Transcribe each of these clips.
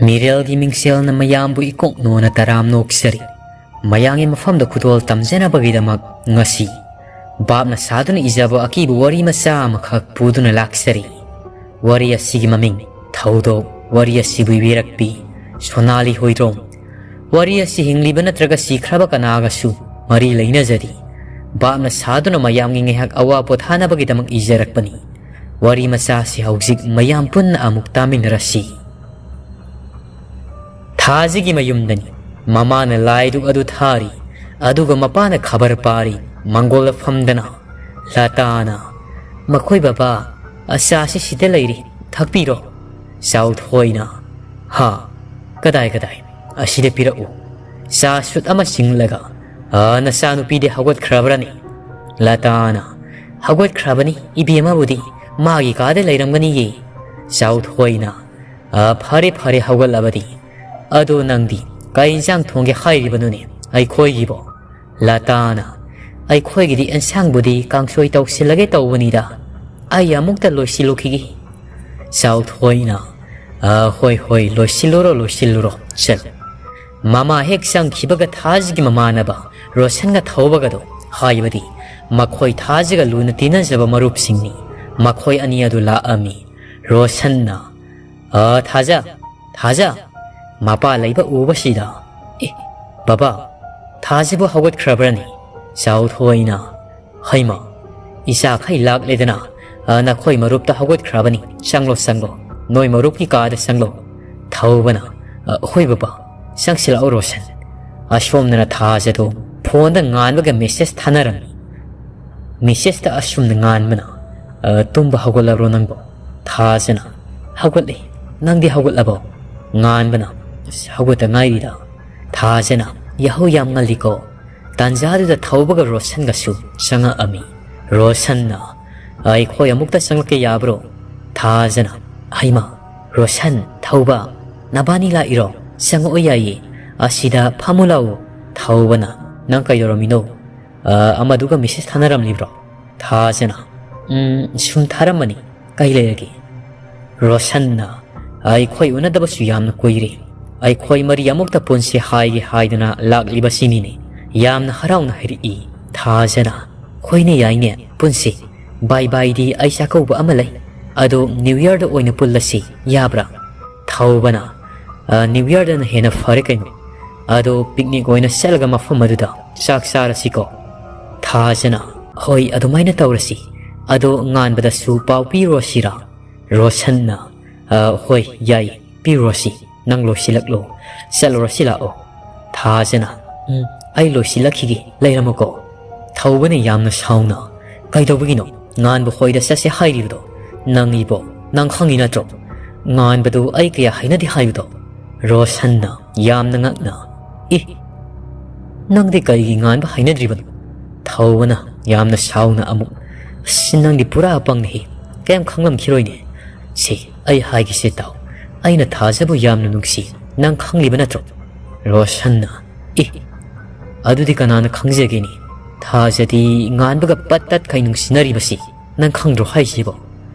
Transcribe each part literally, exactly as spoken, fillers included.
ꯃꯤꯔꯦꯜꯒꯤ ꯃꯤꯡꯁꯦꯜꯅ ꯃꯌꯥꯝꯕꯨ ꯏꯀꯣꯛ ꯅꯣꯅ ꯇꯔꯥꯝ ꯅꯣꯛꯆꯔꯤ꯫ ꯃꯌꯥꯝꯒꯤ ꯃꯐꯝꯗ ꯈꯨꯗꯣꯜ ꯇꯝꯖꯅꯕꯒꯤꯗꯃꯛ ꯉꯁꯤ ꯚꯥꯞꯅ ꯁꯥꯗꯨꯅ ꯏꯖꯕ ꯑꯀꯤꯕ ꯋꯥꯔꯤ ꯃꯆꯥ ꯑꯃꯈꯛ ꯄꯨꯗꯨꯅ ꯂꯥꯛꯆꯔꯤ꯫ ꯋꯥꯔꯤ ꯑꯁꯤꯒꯤ ꯃꯃꯤꯡ ꯊꯧꯗꯣꯛ, ꯋꯥꯔꯤ ꯑꯁꯤꯕꯨ ꯏꯕꯤꯔꯛꯄꯤ ꯁꯣꯅꯥꯂꯤ ꯍꯣꯏꯗ꯭ꯔꯣꯝ꯫ ꯋꯥꯔꯤ ꯑꯁꯤ ꯍꯤꯡꯂꯤꯕ ꯅꯠꯇ꯭ꯔꯒ ꯁꯤꯈ꯭ꯔꯕ ꯀꯅꯥꯒꯁꯨ ꯃꯔꯤ ꯂꯩꯅꯖꯗꯦ꯫ ꯚꯥꯞꯅ ꯁꯥꯗꯨꯅ ꯃꯌꯥꯝꯒꯤ ꯉꯥꯏꯍꯥꯛ ꯑꯋꯥ ꯄꯣꯊꯥꯅꯕꯒꯤꯗꯃꯛ ꯏꯖꯔꯛꯄꯅꯤ꯫ ꯋꯥꯔꯤ ꯃꯆꯥ ꯑꯁꯤ ꯍꯧꯖꯤꯛ ꯃꯌꯥꯝ ꯄꯨꯟꯅ ꯑꯃꯨꯛ ꯇꯥꯃꯤꯟꯅꯔꯁꯤ꯫ ꯊꯥꯖꯒꯤ ꯃꯌꯨꯝꯗꯅꯤ꯫ ꯃꯃꯥꯅ ꯂꯥꯏꯗꯨꯛ ꯑꯗꯨ ꯊꯥꯔꯤ, ꯑꯗꯨꯒ ꯃꯄꯥꯅ ꯈꯕꯔ ꯄꯥꯔꯤ꯫ ꯃꯪꯒꯣꯜꯗ ꯐꯝꯗꯅ ꯂꯇꯥꯅ, "ꯃꯈꯣꯏ ꯕꯕꯥ, ꯑꯆꯥꯁꯤ ꯁꯤꯗ ꯂꯩꯔꯤ, ꯊꯛꯄꯤꯔꯣ꯫" ꯆꯥꯎꯊꯣꯏꯅ, "ꯍꯥ? ꯀꯗꯥꯏ ꯀꯗꯥꯏ? ꯑꯁꯤꯗ ꯄꯤꯔꯛꯎ꯫" ꯆꯥ ꯁꯨꯠ ꯑꯃ ꯆꯤꯡꯂꯒ, "ꯑ, ꯅꯆꯥꯅꯨꯄꯤꯗꯤ ꯍꯧꯒꯠꯈ꯭ꯔꯕ꯭ꯔꯅꯦ?" ꯂꯇꯥꯅ, "ꯍꯧꯒꯠꯈ꯭ꯔꯕꯅꯤ, ꯏꯕꯦꯝꯃꯕꯨꯗꯤ ꯃꯥꯒꯤ ꯀꯥꯗ ꯂꯩꯔꯝꯒꯅꯤꯌꯦ꯫" ꯆꯥꯎꯊꯣꯏꯅ, "ꯑ, ꯐꯔꯦ ꯐꯔꯦ, ꯍꯧꯒꯠꯂꯕꯗꯤ꯫ ꯑꯗꯣ ꯅꯪꯗꯤ ꯀꯩ ꯏꯟꯁꯥꯡ ꯊꯣꯡꯒꯦ ꯍꯥꯏꯔꯤꯕꯅꯣꯅꯦ ꯑꯩꯈꯣꯏꯒꯤꯕꯣ?" ꯂꯇꯥꯅ, "ꯑꯩꯈꯣꯏꯒꯤꯗꯤ ꯑꯦꯟꯁꯥꯡꯕꯨꯗꯤ ꯀꯥꯡꯁꯣꯏ ꯇꯧꯁꯤꯜꯂꯒꯦ ꯇꯧꯕꯅꯤꯗ꯫ ꯑꯩ ꯑꯃꯨꯛꯇ ꯂꯣꯏꯁꯤꯜꯂꯨꯈꯤꯒꯦ꯫" ꯆꯥꯎꯊꯣꯏꯅ, "ꯑ, ꯍꯣꯏ, ꯍꯣꯏ, ꯂꯣꯏꯁꯤꯜꯂꯨꯔꯣ, ꯂꯣꯏꯁꯤꯜꯂꯨꯔꯣ, ꯆꯠ꯫" ꯃꯃꯥ ꯍꯦꯛ ꯆꯪꯈꯤꯕꯒ ꯊꯥꯖꯒꯤ ꯃꯃꯥꯟꯅꯕ ꯔꯣꯁꯟꯒ ꯊꯧꯕꯒꯗꯣ, ꯍꯥꯏꯕꯗꯤ ꯃꯈꯣꯏ ꯊꯥꯖꯒ ꯂꯨꯅ ꯇꯤꯟꯅꯖꯕ ꯃꯔꯨꯞꯁꯤꯡꯅꯤ, ꯃꯈꯣꯏ ꯑꯅꯤ ꯑꯗꯨ ꯂꯥꯛꯑꯝꯃꯤ꯫ ꯔꯣꯁꯟꯅ, "ꯑ, ꯊꯥꯖ, ꯊꯥꯖ!" ꯃꯄꯥ ꯂꯩꯕ ꯎꯕꯁꯤꯗ, "ꯑꯦ, ꯕꯕꯥ, ꯊꯥꯖꯕꯨ ꯍꯧꯒꯠꯈ꯭ꯔꯕ꯭ꯔꯅꯦ?" ꯆꯥꯎꯊꯣꯏꯅ, "ꯍꯩꯃ, ꯏꯆꯥꯈꯩ ꯂꯥꯛꯂꯦꯗꯅ, ꯑ, ꯅꯈꯣꯏ ꯃꯔꯨꯞꯇ ꯍꯧꯒꯠꯈ꯭ꯔꯕꯅꯤ, ꯆꯪꯂꯣ, ꯆꯪꯂꯣ, ꯅꯣꯏ ꯃꯔꯨꯞꯀꯤ ꯀꯥꯗ ꯆꯪꯂꯣ꯫" ꯊꯧꯕꯅ, "ꯑ, ꯍꯣꯏ ꯕꯕꯥ, ꯆꯪꯁꯤꯜꯂꯛꯑꯣ ꯔꯣꯁꯟ꯫" ꯑꯁꯣꯝꯗꯅ ꯊꯥꯖꯗꯣ ꯐꯣꯟꯗ ꯉꯥꯟꯕꯒ ꯃꯦꯁꯦꯖ ꯊꯥꯅꯔꯝꯃꯤ꯫ ꯃꯦꯁꯦꯖꯇ ꯑꯁꯨꯝꯅ ꯉꯥꯟꯕꯅ, "ꯑ, ꯇꯨꯝꯕ ꯍꯧꯒꯠꯂꯕ꯭ꯔꯣ ꯅꯪꯕꯣ?" ꯊꯥꯖꯅ, "ꯍꯧꯒꯠꯂꯦ, ꯅꯪꯗꯤ ꯍꯧꯒꯠꯂꯕꯣ?" ꯉꯥꯟꯕꯅ, "ꯑꯁ, ꯍꯧꯒꯠꯇ ꯉꯥꯏꯔꯤꯗ꯫" ꯊꯥꯖꯅ, "ꯌꯥꯍꯧ ꯌꯥꯝ ꯉꯜꯂꯤꯀꯣ?" ꯇꯥꯟꯖꯥꯗꯨꯗ ꯊꯧꯕꯒ ꯔꯣꯁꯟꯒꯁꯨ ꯆꯪꯉꯛꯑꯝꯃꯤ꯫ ꯔꯣꯁꯟꯅ, "ꯑꯩꯈꯣꯏ ꯑꯃꯨꯛꯇ ꯆꯪꯂꯛꯀꯦ ꯌꯥꯕ꯭ꯔꯣ?" ꯊꯥꯖꯅ, "ꯍꯩꯃ, ꯔꯣꯁꯟ, ꯊꯧꯕ, ꯅꯕꯥꯅꯤ ꯂꯥꯛꯏꯔꯣ? ꯆꯪꯉꯛꯑꯣ ꯌꯥꯏꯌꯦ, ꯑꯁꯤꯗ ꯐꯝꯃꯨ ꯂꯥꯛꯎ꯫" ꯊꯧꯕꯅ, "ꯅꯪ ꯀꯩꯗꯧꯔꯝꯃꯤꯅꯣ? ꯑ, ꯑꯃꯗꯨꯒ ꯃꯦꯁꯦꯖ ꯊꯥꯅꯔꯝꯂꯤꯕ꯭ꯔꯣ?" ꯊꯥꯖꯅ, "ꯎꯝ, ꯁꯨꯝ ꯊꯥꯔꯝꯕꯅꯤ, ꯀꯩ ꯂꯩꯔꯒꯦ?" ꯔꯣꯁꯟꯅ, ꯑꯩꯈꯣꯏ ꯎꯅꯗꯕꯁꯨ ꯌꯥꯝꯅ ꯀꯨꯏꯔꯦ꯫ ꯑꯩꯈꯣꯏ ꯃꯔꯤ ꯑꯃꯨꯛꯇ ꯄꯨꯟꯁꯤ ꯍꯥꯏꯒꯦ ꯍꯥꯏꯗꯨꯅ ꯂꯥꯛꯂꯤꯕꯁꯤꯅꯤꯅꯦ꯫" ꯌꯥꯝꯅ ꯍꯔꯥꯎꯅ ꯍꯥꯏꯔꯛꯏ ꯊꯥꯖꯅ꯫ "ꯍꯣꯏꯅꯦ, ꯌꯥꯏꯅꯦ, ꯄꯨꯟꯁꯤ꯫ ꯕꯥꯏ ꯕꯥꯏꯗꯤ ꯑꯩ ꯆꯥꯛꯀꯧꯕ ꯑꯃ ꯂꯩ꯫ ꯑꯗꯣ ꯅ꯭ꯌꯨ ꯌꯔꯗ ꯑꯣꯏꯅ ꯄꯨꯜꯂꯁꯤ, ꯌꯥꯕ꯭ꯔꯥ?" ꯊꯧꯕꯅ, "ꯑ, ꯅ꯭ꯌꯨ ꯌꯔꯗꯅ ꯍꯦꯟꯅ ꯐꯔꯦ ꯀꯩꯅꯣ꯫ ꯑꯗꯣ ꯄꯤꯛꯅꯤꯛ ꯑꯣꯏꯅ ꯆꯠꯂꯒ ꯃꯐꯝ ꯑꯗꯨꯗ ꯆꯥꯛ ꯆꯥꯔꯁꯤꯀꯣ?" ꯊꯥꯖꯅ, "ꯍꯣꯏ, ꯑꯗꯨꯃꯥꯏꯅ ꯇꯧꯔꯁꯤ꯫ ꯑꯗꯣ ꯉꯥꯟꯕꯗꯁꯨ ꯄꯥꯎ ꯄꯤꯔꯨꯔꯁꯤꯔꯥ?" ꯔꯣꯁꯟꯅ, "ꯑ, ꯍꯣꯏ, ꯌꯥꯏ, ꯄꯤꯔꯨꯔꯁꯤ꯫ ꯅꯪ ꯂꯣꯏꯁꯤꯜꯂꯛꯂꯣ, ꯆꯠꯂꯨꯔꯁꯤ ꯂꯥꯛꯑꯣ꯫" ꯊꯥꯖꯅ, "ꯎꯝ, ꯑꯩ ꯂꯣꯏꯁꯤꯜꯂꯛꯈꯤꯒꯦ, ꯂꯩꯔꯝꯃꯨꯀꯣ꯫" ꯊꯧꯕꯅ ꯌꯥꯝꯅ ꯁꯥꯎꯅ, "ꯀꯩꯗꯧꯕꯒꯤꯅꯣ ꯉꯥꯟꯕ ꯍꯣꯏꯗ ꯆꯠꯁꯦ ꯍꯥꯏꯔꯤꯕꯗꯣ? ꯅꯪ ꯏꯕꯣ, ꯅꯪ ꯈꯪꯉꯤ ꯅꯠꯇ꯭ꯔꯣ? ꯉꯥꯟꯕꯗꯨ ꯑꯩ ꯀꯌꯥ ꯍꯩꯅꯗꯦ ꯍꯥꯏꯕꯗꯣ?" ꯔꯣꯁꯟꯅ ꯌꯥꯝꯅ ꯉꯛꯅ, "ꯏ, ꯅꯪꯗꯤ ꯀꯔꯤꯒꯤ ꯉꯥꯟꯕ ꯍꯩꯅꯗ꯭ꯔꯤꯕꯅꯣ?" ꯊꯧꯕꯅ ꯌꯥꯝꯅ ꯁꯥꯎꯅ ꯑꯃꯨꯛ, "ꯑꯁ, ꯅꯪꯗꯤ ꯄꯨꯔꯥ ꯑꯄꯪꯅꯤꯍꯦ꯫ ꯀꯌꯥꯝ ꯈꯪꯂꯝꯈꯤꯔꯣꯏꯅꯦ꯫ ꯁꯦ, ꯑꯩ ꯍꯥꯏꯒꯦꯁꯦ ꯇꯥꯎ꯫ ꯑꯩꯅ ꯊꯥꯖꯕꯨ ꯌꯥꯝꯅ ꯅꯨꯡꯁꯤ꯫ ꯅꯪ ꯈꯪꯂꯤꯕ ꯅꯠꯇ꯭ꯔꯣ?" ꯔꯣꯁꯟꯅ, "ꯏ, ꯑꯗꯨꯗꯤ ꯀꯅꯥꯅ ꯈꯪꯖꯒꯦꯅꯦ? ꯊꯥꯖꯗꯤ ꯉꯥꯟꯕꯒ ꯄꯠ ꯇꯠꯈꯩ ꯅꯨꯡꯁꯤꯅꯔꯤꯕꯁꯤ ꯅꯪ ꯈꯪꯗ꯭ꯔꯣ ꯍꯥꯏꯁꯤꯕꯣ?"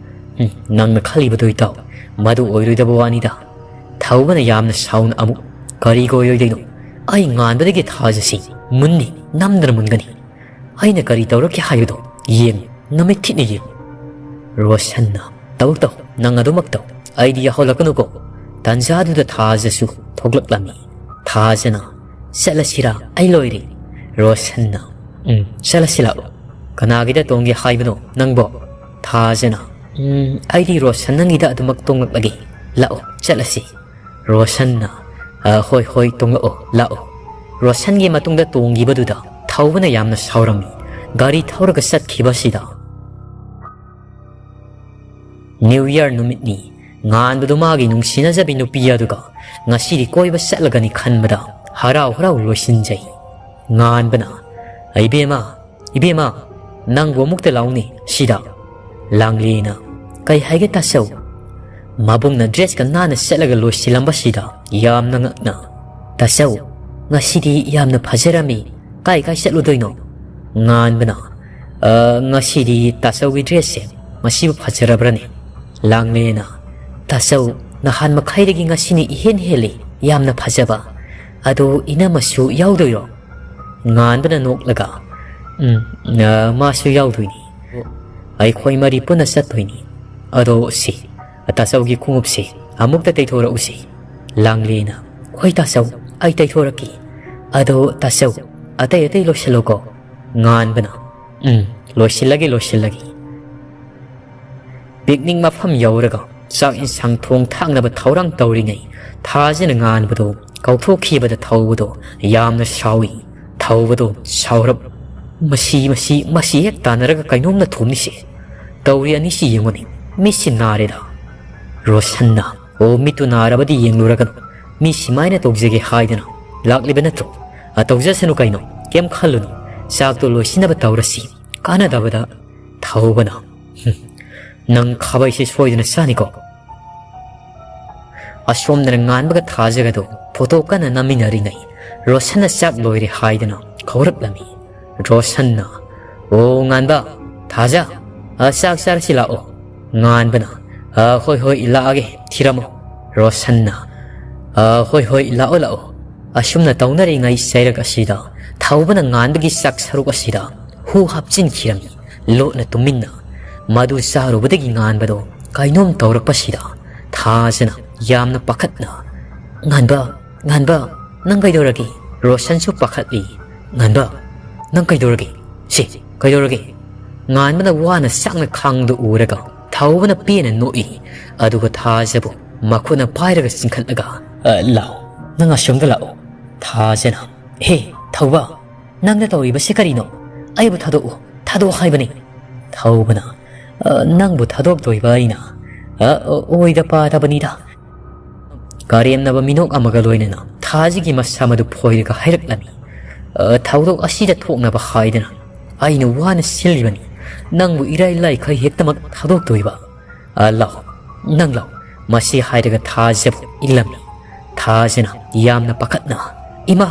"ꯎꯝ, ꯅꯪꯅ ꯈꯜꯂꯤꯕꯗꯣ ꯏꯇꯥꯎ, ꯃꯗꯨ ꯑꯣꯏꯔꯣꯏꯗꯕ ꯋꯥꯅꯤꯗ꯫" ꯊꯧꯕꯅ ꯌꯥꯝꯅ ꯁꯥꯎꯅ ꯑꯃꯨꯛ, "ꯀꯔꯤꯒ ꯑꯣꯏꯔꯣꯏꯗꯣꯏꯅꯣ? ꯑꯩ ꯉꯥꯟꯕꯗꯒꯤ ꯊꯥꯖꯁꯤ ꯃꯨꯟꯅꯤ, ꯅꯝꯗꯅ ꯃꯨꯟꯒꯅꯤ꯫ ꯑꯩꯅ ꯀꯔꯤ ꯇꯧꯔꯛꯀꯦ ꯍꯥꯏꯕꯗꯣ ꯌꯦꯡꯉꯨ, ꯅꯃꯤꯠ ꯊꯤꯠꯅ ꯌꯦꯡꯉꯨ꯫" ꯔꯣꯁꯟꯅ, "ꯇꯧ ꯇꯧ, ꯅꯪ ꯑꯗꯨꯃꯛ ꯇꯧ꯫ ꯑꯩꯗꯤ ꯌꯥꯍꯧꯂꯛꯀꯅꯨꯀꯣ꯫" ꯇꯟꯖꯥꯗꯨꯗ ꯊꯥꯖꯁꯨ ꯊꯣꯛꯂꯛꯂꯝꯃꯤ꯫ ꯊꯥꯖꯅ, "ꯆꯠꯂꯁꯤꯔꯥ? ꯑꯩ ꯂꯣꯏꯔꯦ꯫" ꯔꯣꯁꯟꯅ, "ꯎꯝ, ꯆꯠꯂꯁꯤ ꯂꯥꯛꯑꯣ꯫ ꯀꯅꯥꯒꯤꯗ ꯇꯣꯡꯒꯦ ꯍꯥꯏꯕꯅꯣ ꯅꯪꯕꯣ?" ꯊꯥꯖꯅ, "ꯎꯝ, ꯑꯩꯗꯤ ꯔꯣꯁꯟ ꯅꯪꯒꯤꯗ ꯑꯗꯨꯃꯛ ꯇꯣꯡꯂꯛꯂꯒꯦ꯫ ꯂꯥꯛꯑꯣ, ꯆꯠꯂꯁꯤ꯫" ꯔꯣꯁꯟꯅ, "ꯑ, ꯍꯣꯏ, ꯍꯣꯏ, ꯇꯣꯡꯂꯛꯑꯣ, ꯂꯥꯛꯑꯣ꯫" ꯔꯣꯁꯟꯒꯤ ꯃꯇꯨꯡꯗ ꯇꯣꯡꯈꯤꯕꯗꯨꯗ ꯊꯧꯕꯅ ꯌꯥꯝꯅ ꯁꯥꯎꯔꯝꯃꯤ꯫ ꯒꯥꯔꯤ ꯊꯧꯔꯒ ꯆꯠꯈꯤꯕꯁꯤꯗ꯫ ꯅ꯭ꯌꯨ ꯌꯔ ꯅꯨꯃꯤꯠꯅꯤ꯫ ꯉꯥꯟꯕꯗꯨ ꯃꯥꯒꯤ ꯅꯨꯡꯁꯤꯅꯖꯕꯤ ꯅꯨꯄꯤ ꯑꯗꯨꯒ ꯉꯁꯤꯗꯤ ꯀꯣꯏꯕ ꯆꯠꯂꯒꯅꯤ ꯈꯟꯕꯗ ꯍꯔꯥꯎ ꯍꯔꯥꯎ ꯂꯣꯏꯁꯤꯟꯖꯩ꯫ ꯉꯥꯟꯕꯅ, "ꯏꯕꯦꯝꯃ, ꯏꯕꯦꯝꯃ, ꯅꯪꯕꯨ ꯑꯃꯨꯛꯇ ꯂꯥꯎꯅꯦ ꯁꯤꯗ꯫" ꯂꯥꯡꯂꯦꯅ, "ꯀꯩ ꯍꯥꯏꯒꯦ ꯇꯥꯆꯧ?" ꯃꯕꯨꯡꯅ ꯗ꯭ꯔꯦꯁꯀ ꯅꯥꯟꯅ ꯁꯦꯠꯂꯒ ꯂꯣꯏꯁꯤꯜꯂꯝꯕꯁꯤꯗ ꯌꯥꯝꯅ ꯉꯛꯅ, "ꯇꯥꯆꯧ, ꯉꯁꯤꯗꯤ ꯌꯥꯝꯅ ꯐꯖꯔꯝꯃꯤ꯫ ꯀꯥꯏ ꯀꯥꯏ ꯆꯠꯂꯨꯗꯣꯏꯅꯣ?" ꯉꯥꯟꯕꯅ, "ꯑ, ꯉꯁꯤꯗꯤ ꯇꯥꯆꯧꯒꯤ ꯗ꯭ꯔꯦꯁꯁꯦ ꯃꯁꯤꯕꯨ ꯐꯖꯔꯕ꯭ꯔꯅꯦ?" ꯂꯥꯡꯂꯦꯅ, "ꯇꯥꯆꯧ, ꯅꯍꯥꯟ ꯃꯈꯩꯗꯒꯤ ꯉꯁꯤꯅ ꯏꯍꯦꯟ ꯍꯦꯜꯂꯤ꯫ ꯌꯥꯝꯅ ꯐꯖꯕ꯫ ꯑꯗꯣ ꯏꯅꯝꯃꯁꯨ ꯌꯥꯎꯗꯣꯏꯔꯣ? ꯉꯥꯟꯕꯅ ꯅꯣꯛꯂꯒ, "ꯎꯝ, ꯑ, ꯃꯥꯁꯨ ꯌꯥꯎꯗꯣꯏꯅꯤ꯫ ꯑꯩꯈꯣꯏ ꯃꯔꯤ ꯄꯨꯟꯅ ꯆꯠꯇꯣꯏꯅꯤ꯫ ꯑꯗꯣ ꯁꯤ, ꯇꯥꯆꯧꯒꯤ ꯈꯣꯡꯎꯞꯁꯤ ꯑꯃꯨꯛꯇ ꯇꯩꯊꯣꯔꯛꯎꯁꯤ꯫" ꯂꯥꯡꯂꯦꯅ, "ꯍꯣꯏ ꯇꯥꯆꯧ, ꯑꯩ ꯇꯩꯊꯣꯔꯛꯀꯦ꯫ ꯑꯗꯣ ꯇꯥꯆꯧ, ꯑꯇꯩ ꯑꯇꯩ ꯂꯣꯏꯁꯤꯜꯂꯣꯀꯣ꯫" ꯉꯥꯟꯕꯅ, "ꯎꯝ, ꯂꯣꯏꯁꯤꯜꯂꯒꯦ, ꯂꯣꯏꯁꯤꯜꯂꯒꯦ꯫" ꯄꯤꯛꯅꯤꯛ ꯃꯐꯝ ꯌꯧꯔꯒ ꯆꯥꯛ ꯏꯟꯁꯥꯡ ꯊꯣꯡ ꯊꯥꯛꯅꯕ ꯊꯧꯔꯥꯡ ꯇꯧꯔꯤꯉꯩ, ꯊꯥꯖꯅ ꯉꯥꯟꯕꯗꯣ ꯀꯥꯎꯊꯣꯛꯈꯤꯕꯗ ꯊꯧꯕꯗꯣ ꯌꯥꯝꯅ ꯁꯥꯎꯏ꯫ ꯊꯧꯕꯗꯣ ꯁꯥꯎꯔꯞ, "ꯃꯁꯤ, ꯃꯁꯤ, ꯃꯁꯤ ꯍꯦꯛ ꯇꯥꯟꯅꯔꯒ ꯀꯩꯅꯣꯝꯅ ꯊꯣꯝꯅꯤꯁꯦ꯫ ꯇꯧꯔꯤ ꯑꯅꯤꯁꯤ ꯌꯦꯡꯉꯨꯅꯦ, ꯃꯤꯠꯁꯤ ꯅꯥꯔꯦꯗ꯫" ꯔꯣꯁꯟꯅ, "ꯑꯣ, ꯃꯤꯠꯇꯨ ꯅꯥꯔꯕꯗꯤ ꯌꯦꯡꯂꯨꯔꯒꯅꯨ꯫ ꯃꯤ ꯁꯤꯃꯥꯏꯅ ꯇꯧꯖꯒꯦ ꯍꯥꯏꯗꯅ ꯂꯥꯛꯂꯤꯕ ꯅꯠꯇ꯭ꯔꯣ? ꯑ, ꯇꯧꯖꯁꯅꯨ ꯀꯩꯅꯣ, ꯀꯩꯝ ꯈꯜꯂꯨꯅꯨ꯫ ꯆꯥꯛꯇꯣ ꯂꯣꯏꯁꯤꯟꯅꯕ ꯇꯧꯔꯁꯤ꯫" ꯀꯥꯟꯅꯗꯕꯗ ꯊꯧꯕꯅ, "ꯍꯨꯝ, ꯅꯪ ꯈꯥꯕꯩꯁꯦ ꯁꯣꯏꯗꯅ ꯆꯥꯅꯤꯀꯣ?" ꯑꯁꯣꯝꯗꯅ ꯉꯥꯟꯕꯒ ꯊꯥꯖꯒꯗꯣ ꯐꯣꯇꯣ ꯀꯟꯅ ꯅꯝꯃꯤꯟꯅꯔꯤꯉꯩ, ꯔꯣꯁꯟꯅ ꯆꯥꯛ ꯂꯣꯏꯔꯦ ꯍꯥꯏꯗꯅ ꯀꯧꯔꯛꯂꯝꯃꯤ꯫ ꯔꯣꯁꯟꯅ, "ꯑꯣ ꯉꯥꯟꯕ, ꯊꯥꯖ, ꯑ, ꯆꯥꯛ ꯆꯥꯔꯁꯤ ꯂꯥꯛꯑꯣ꯫" ꯉꯥꯟꯕꯅ, "ꯑ, ꯍꯣꯏ ꯍꯣꯏ, ꯂꯥꯛꯑꯒꯦ, ꯊꯤꯔꯝꯃꯣ꯫" ꯔꯣꯁꯟꯅ, "ꯑ, ꯍꯣꯏ ꯍꯣꯏ, ꯂꯥꯛꯑꯣ ꯂꯥꯛꯑꯣ꯫" ꯑꯁꯨꯝꯅ ꯇꯧꯅꯔꯤꯉꯩ ꯆꯩꯔꯛ ꯑꯁꯤꯗ ꯊꯧꯕꯅ ꯉꯥꯟꯕꯒꯤ ꯆꯥꯛ ꯁꯔꯨꯛ ꯑꯁꯤꯗ ꯍꯨ ꯍꯥꯞꯆꯤꯟꯈꯤꯔꯝꯃꯤ꯫ ꯂꯣꯠꯅ ꯇꯨꯃꯤꯟꯅ ꯃꯗꯨ ꯆꯥꯔꯨꯕꯗꯒꯤ ꯉꯥꯟꯕꯗꯣ ꯀꯩꯅꯣꯝ ꯇꯧꯔꯛꯄꯁꯤꯗ ꯊꯥꯖꯅ ꯌꯥꯝꯅ ꯄꯥꯈꯠꯅ, "ꯉꯥꯟꯕ, ꯉꯥꯟꯕ, ꯅꯪ ꯀꯩꯗꯧꯔꯒꯦ?" ꯔꯣꯁꯟꯁꯨ ꯄꯥꯈꯠꯂꯤ꯫ "ꯉꯥꯟꯕ, ꯅꯪ ꯀꯩꯗꯧꯔꯒꯦ? ꯁꯤ, ꯀꯩꯗꯧꯔꯒꯦ?" ꯉꯥꯟꯕꯅ ꯋꯥꯅ ꯁꯥꯡꯅ ꯈꯥꯡꯕꯗꯨ ꯎꯔꯒ ꯊꯧꯕꯅ ꯄꯦꯟꯅ ꯅꯣꯛꯏ꯫ ꯑꯗꯨꯒ ꯊꯥꯖꯕꯨ ꯃꯈꯨꯠꯅ ꯄꯥꯏꯔꯒ ꯆꯤꯡꯈꯠꯂꯒ, "ꯑ, ꯂꯥꯛꯑꯣ, ꯅꯪ ꯑꯁꯣꯝꯗ ꯂꯥꯛꯑꯣ꯫" ꯊꯥꯖꯅ, "ꯍꯦ, ꯊꯧꯕ, ꯅꯪꯅ ꯇꯧꯔꯤꯕꯁꯤ ꯀꯔꯤꯅꯣ? ꯑꯩꯕꯨ ꯊꯥꯗꯣꯛꯎ, ꯊꯥꯗꯣꯛꯑꯣ ꯍꯥꯏꯕꯅꯤ꯫" ꯊꯧꯕꯅ, "ꯑ, ꯅꯪꯕꯨ ꯊꯥꯗꯣꯛꯇꯣꯏꯕ ꯑꯩꯅ? ꯑ, ꯑ, ꯑꯣꯏꯗ ꯄꯥꯗꯕꯅꯤꯗ꯫" ꯀꯔꯦꯝꯅꯕ ꯃꯤꯅꯣꯛ ꯑꯃꯒ ꯂꯣꯏꯅꯅ ꯊꯥꯖꯒꯤ ꯃꯁꯝ ꯑꯗꯨ ꯐꯣꯏꯔꯒ ꯍꯥꯏꯔꯛꯂꯝꯃꯤ꯫ "ꯑ, ꯊꯧꯗꯣꯛ ꯑꯁꯤꯗ ꯊꯣꯛꯅꯕ ꯍꯥꯏꯗꯅ ꯑꯩꯅ ꯋꯥꯅ ꯁꯤꯜꯂꯤꯕꯅꯤ꯫ ꯅꯪꯕꯨ ꯏꯔꯥꯏ ꯂꯥꯏꯈꯩ ꯍꯦꯛꯇꯃꯛ ꯊꯥꯗꯣꯛꯇꯣꯏꯕ? ꯑ, ꯂꯥꯛꯑꯣ, ꯅꯪ ꯂꯥꯛꯑꯣ꯫" ꯃꯁꯤ ꯍꯥꯏꯔꯒ ꯊꯥꯖꯕꯨ ꯏꯜꯂꯝꯃꯤ꯫ ꯊꯥꯖꯅ ꯌꯥꯝꯅ ꯄꯥꯈꯠꯅ, "ꯏꯃꯥ,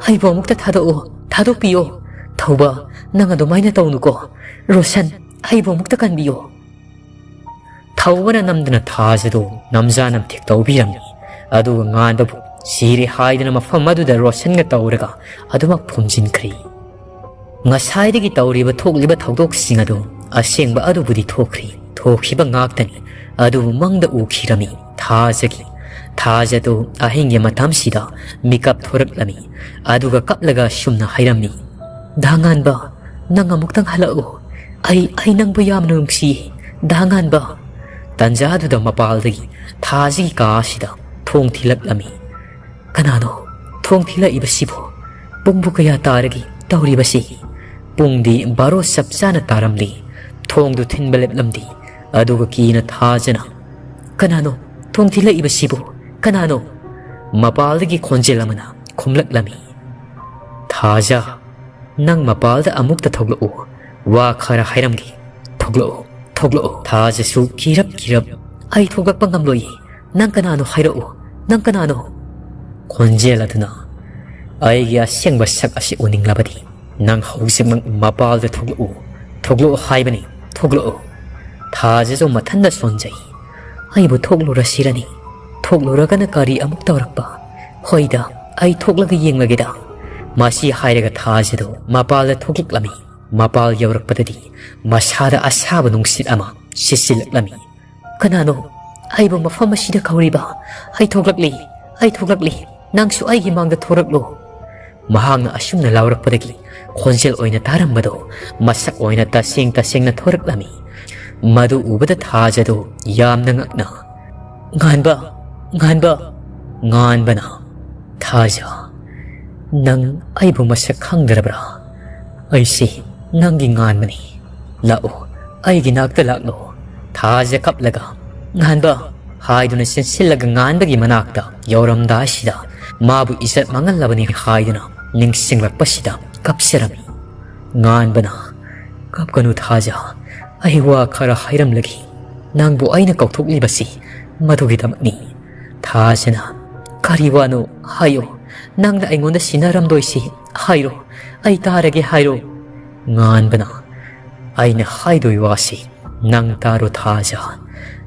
ꯑꯩꯕꯨ ꯑꯃꯨꯛꯇ ꯊꯥꯗꯣꯛꯑꯣ, ꯊꯥꯗꯣꯛꯄꯤꯌꯣ꯫ ꯊꯧꯕ, ꯅꯪ ꯑꯗꯨꯃꯥꯏꯅ ꯇꯧꯅꯨꯀꯣ꯫ ꯔꯣꯁꯟ, ꯑꯩꯕꯨ ꯑꯃꯨꯛꯇ ꯀꯟꯕꯤꯌꯣ꯫" ꯊꯧꯕꯅ ꯅꯝꯗꯨꯅ ꯊꯥꯖꯗꯨ ꯅꯝꯖꯥ ꯅꯝꯊꯦꯛ ꯇꯧꯕꯤꯔꯝꯃꯤ꯫ ꯑꯗꯨꯒ ꯉꯥꯟꯕꯕꯨ ꯁꯤꯔꯦ ꯍꯥꯏꯗꯨꯅ ꯃꯐꯝ ꯑꯗꯨꯗ ꯔꯣꯁꯟꯒ ꯇꯧꯔꯒ ꯑꯗꯨꯃꯛ ꯐꯨꯝꯖꯤꯟꯈ꯭ꯔꯦ꯫ ꯉꯁꯥꯏꯗꯒꯤ ꯇꯧꯔꯤꯕ ꯊꯣꯛꯂꯤꯕ ꯊꯧꯗꯣꯛꯁꯤꯡ ꯑꯗꯨ ꯑꯁꯦꯡꯕ ꯑꯗꯨꯕꯨꯗꯤ ꯊꯣꯛꯈ꯭ꯔꯤ, ꯊꯣꯛꯈꯤꯕ ꯉꯥꯛꯇꯅꯤ꯫ ꯑꯗꯨꯕꯨ ꯃꯪꯗ ꯎꯈꯤꯔꯝꯃꯤ ꯊꯥꯖꯒꯤ꯫ ꯊꯥꯖꯗꯨ ꯑꯍꯤꯡꯒꯤ ꯃꯇꯝꯁꯤꯗ ꯃꯤꯀꯞ ꯊꯣꯔꯛꯂꯝꯃꯤ꯫ ꯑꯗꯨꯒ ꯀꯞꯂꯒ ꯑꯁꯨꯝꯅ ꯍꯥꯏꯔꯝꯃꯤ, "ꯗꯥ ꯉꯥꯟꯕ, ꯅꯪ ꯑꯃꯨꯛꯇꯪ ꯍꯜꯂꯛꯎ꯫ ꯑꯩ, ꯑꯩ ꯅꯪꯕꯨ ꯌꯥꯝꯅ ꯅꯨꯡꯁꯤꯌꯦ, ꯗꯥ ꯉꯥꯟꯕ꯫" ꯇꯟꯖꯥꯗꯨꯗ ꯃꯄꯥꯜꯗꯒꯤ ꯊꯥꯖꯒꯤ ꯀꯥ ꯑꯁꯤꯗ ꯊꯣꯡ ꯊꯤꯜꯂꯛꯂꯝꯃꯤ꯫ "ꯀꯅꯥꯅꯣ ꯊꯣꯡ ꯊꯤꯜꯂꯛꯏꯕꯁꯤꯕꯨ? ꯄꯨꯡꯕꯨ ꯀꯌꯥ ꯇꯥꯔꯒꯦ ꯇꯧꯔꯤꯕꯁꯤ?" ꯄꯨꯡꯗꯤ ꯕꯥꯔꯣ ꯆꯞ ꯆꯥꯅ ꯇꯥꯔꯝꯂꯤ꯫ ꯊꯣꯡꯗꯨ ꯊꯤꯟꯕ ꯂꯦꯞꯂꯝꯗꯦ꯫ ꯑꯗꯨꯒ ꯀꯤꯅ ꯊꯥꯖꯅ, "ꯀꯅꯥꯅꯣ ꯊꯣꯡ ꯊꯤꯜꯂꯛꯏꯕꯁꯤꯕꯨ? ꯀꯅꯥꯅꯣ?" ꯃꯄꯥꯜꯗꯒꯤ ꯈꯣꯟꯖꯦꯜ ꯑꯃꯅ ꯈꯨꯝꯂꯛꯂꯝꯃꯤ꯫ "ꯊꯥꯖ, ꯅꯪ ꯃꯄꯥꯜꯗ ꯑꯃꯨꯛꯇ ꯊꯣꯛꯂꯛꯎ꯫ ꯋꯥ ꯈꯔ ꯍꯥꯏꯔꯝꯒꯦ꯫ ꯊꯣꯛꯂꯛꯎ, ꯊꯣꯛꯂꯛꯎ꯫" ꯊꯥꯖꯁꯨ ꯀꯤꯔꯞ ꯀꯤꯔꯞ, "ꯑꯩ ꯊꯣꯛꯂꯛꯄ ꯉꯝꯂꯣꯏꯌꯦ꯫ ꯅꯪ ꯀꯅꯥꯅꯣ ꯍꯥꯏꯔꯛꯎ꯫ ꯅꯪ ꯀꯅꯥꯅꯣ?" ꯈꯣꯟꯖꯦꯜ ꯑꯗꯨꯅ, "ꯑꯩꯒꯤ ꯑꯁꯦꯡꯕ ꯁꯛ ꯑꯁꯤ ꯎꯅꯤꯡꯂꯕꯗꯤ ꯅꯪ ꯍꯧꯖꯤꯛꯃꯛ ꯃꯄꯥꯜꯗ ꯊꯣꯛꯂꯛꯎ꯫ ꯊꯣꯛꯂꯛꯎ ꯍꯥꯏꯕꯅꯤ, ꯊꯣꯛꯂꯛꯎ꯫" ꯊꯥꯖꯁꯨ ꯃꯊꯟꯗ ꯁꯣꯟꯖꯩ꯫ "ꯑꯩꯕꯨ ꯊꯣꯛꯂꯨꯔꯁꯤꯔꯅꯤ? ꯊꯣꯛꯂꯨꯔꯒꯅ ꯀꯔꯤ ꯑꯃꯨꯛ ꯇꯧꯔꯛꯄ? ꯍꯣꯏꯗ, ꯑꯩ ꯊꯣꯛꯂꯒ ꯌꯦꯡꯂꯒꯦꯗ꯫" ꯃꯁꯤ ꯍꯥꯏꯔꯒ ꯊꯥꯖꯗꯨ ꯃꯄꯥꯜꯗ ꯊꯣꯛꯂꯛꯂꯝꯃꯤ꯫ ꯃꯄꯥꯜ ꯌꯧꯔꯛꯄꯗꯗꯤ ꯃꯁꯥꯗ ꯑꯁꯥꯕ ꯅꯨꯡꯁꯤꯠ ꯑꯃ ꯁꯤꯠꯆꯤꯜꯂꯛꯂꯝꯃꯤ꯫ "ꯀꯅꯥꯅꯣ ꯑꯩꯕꯨ ꯃꯐꯝ ꯑꯁꯤꯗ ꯀꯧꯔꯤꯕ? ꯑꯩ ꯊꯣꯛꯂꯛꯂꯤ, ꯑꯩ ꯊꯣꯛꯂꯛꯂꯤ꯫ ꯅꯪꯁꯨ ꯑꯩꯒꯤ ꯃꯥꯡꯗ ꯊꯣꯔꯛꯂꯣ꯫" ꯃꯍꯥꯛꯅ ꯑꯁꯨꯝꯅ ꯂꯥꯎꯔꯛꯄꯗꯒꯤ ꯈꯣꯟꯖꯦꯜ ꯑꯣꯏꯅ ꯇꯥꯔꯝꯕꯗꯨ ꯃꯁꯛ ꯑꯣꯏꯅ ꯇꯁꯦꯡ ꯇꯁꯦꯡꯅ ꯊꯣꯔꯛꯂꯝꯃꯤ꯫ ꯃꯗꯨ ꯎꯕꯗ ꯊꯥꯖꯗꯨ ꯌꯥꯝꯅ ꯉꯛꯅ, "ꯉꯥꯟꯕ! ꯉꯥꯟꯕ!" ꯉꯥꯟꯕꯅ, "ꯊꯥꯖ, ꯅꯪ ꯑꯩꯕꯨ ꯃꯁꯛ ꯈꯪꯗ꯭ꯔꯕ꯭ꯔꯥ? ꯑꯩꯁꯤ ꯅꯪꯒꯤ ꯉꯥꯟꯕꯅꯤ꯫ ꯂꯥꯛꯎ, ꯑꯩꯒꯤ ꯅꯥꯛꯇ ꯂꯥꯛꯂꯣ꯫" ꯊꯥꯖ ꯀꯞꯂꯒ, "ꯉꯥꯟꯕ!" ꯍꯥꯏꯗꯨꯅ ꯆꯦꯟꯁꯤꯜꯂꯒ ꯉꯥꯟꯕꯒꯤ ꯃꯅꯥꯛꯇ ꯌꯧꯔꯝꯗꯥꯏꯁꯤꯗ ꯃꯥꯕꯨ ꯏꯖꯠ ꯃꯥꯡꯍꯜꯂꯕꯅꯤ ꯍꯥꯏꯗꯨꯅ ꯅꯤꯡꯁꯤꯡꯂꯛꯄꯁꯤꯗ ꯀꯞꯆꯔꯝꯃꯤ꯫ ꯉꯥꯟꯕꯅ, "ꯀꯞꯀꯅꯨ ꯊꯥꯖ, ꯑꯩ ꯋꯥ ꯈꯔ ꯍꯥꯏꯔꯝꯂꯒꯦ꯫ ꯅꯪꯕꯨ ꯑꯩꯅ ꯀꯧꯊꯣꯛꯂꯤꯕꯁꯤ ꯃꯗꯨꯒꯤꯗꯃꯛꯅꯤ꯫" ꯊꯥꯖꯅ, "ꯀꯔꯤ ꯋꯥꯅꯣ? ꯍꯥꯏꯌꯨ꯫ ꯅꯪꯅ ꯑꯩꯉꯣꯟꯗ ꯁꯤꯟꯅꯔꯝꯗꯣꯏꯁꯤ ꯍꯥꯏꯔꯣ꯫ ꯑꯩ ꯇꯥꯔꯒꯦ ꯍꯥꯏꯔꯣ꯫" ꯉꯥꯟꯕꯅ, "ꯑꯩꯅ ꯍꯥꯏꯗꯣꯏ ꯋꯥꯁꯤ ꯅꯪ ꯇꯥꯔꯣ ꯊꯥꯖ꯫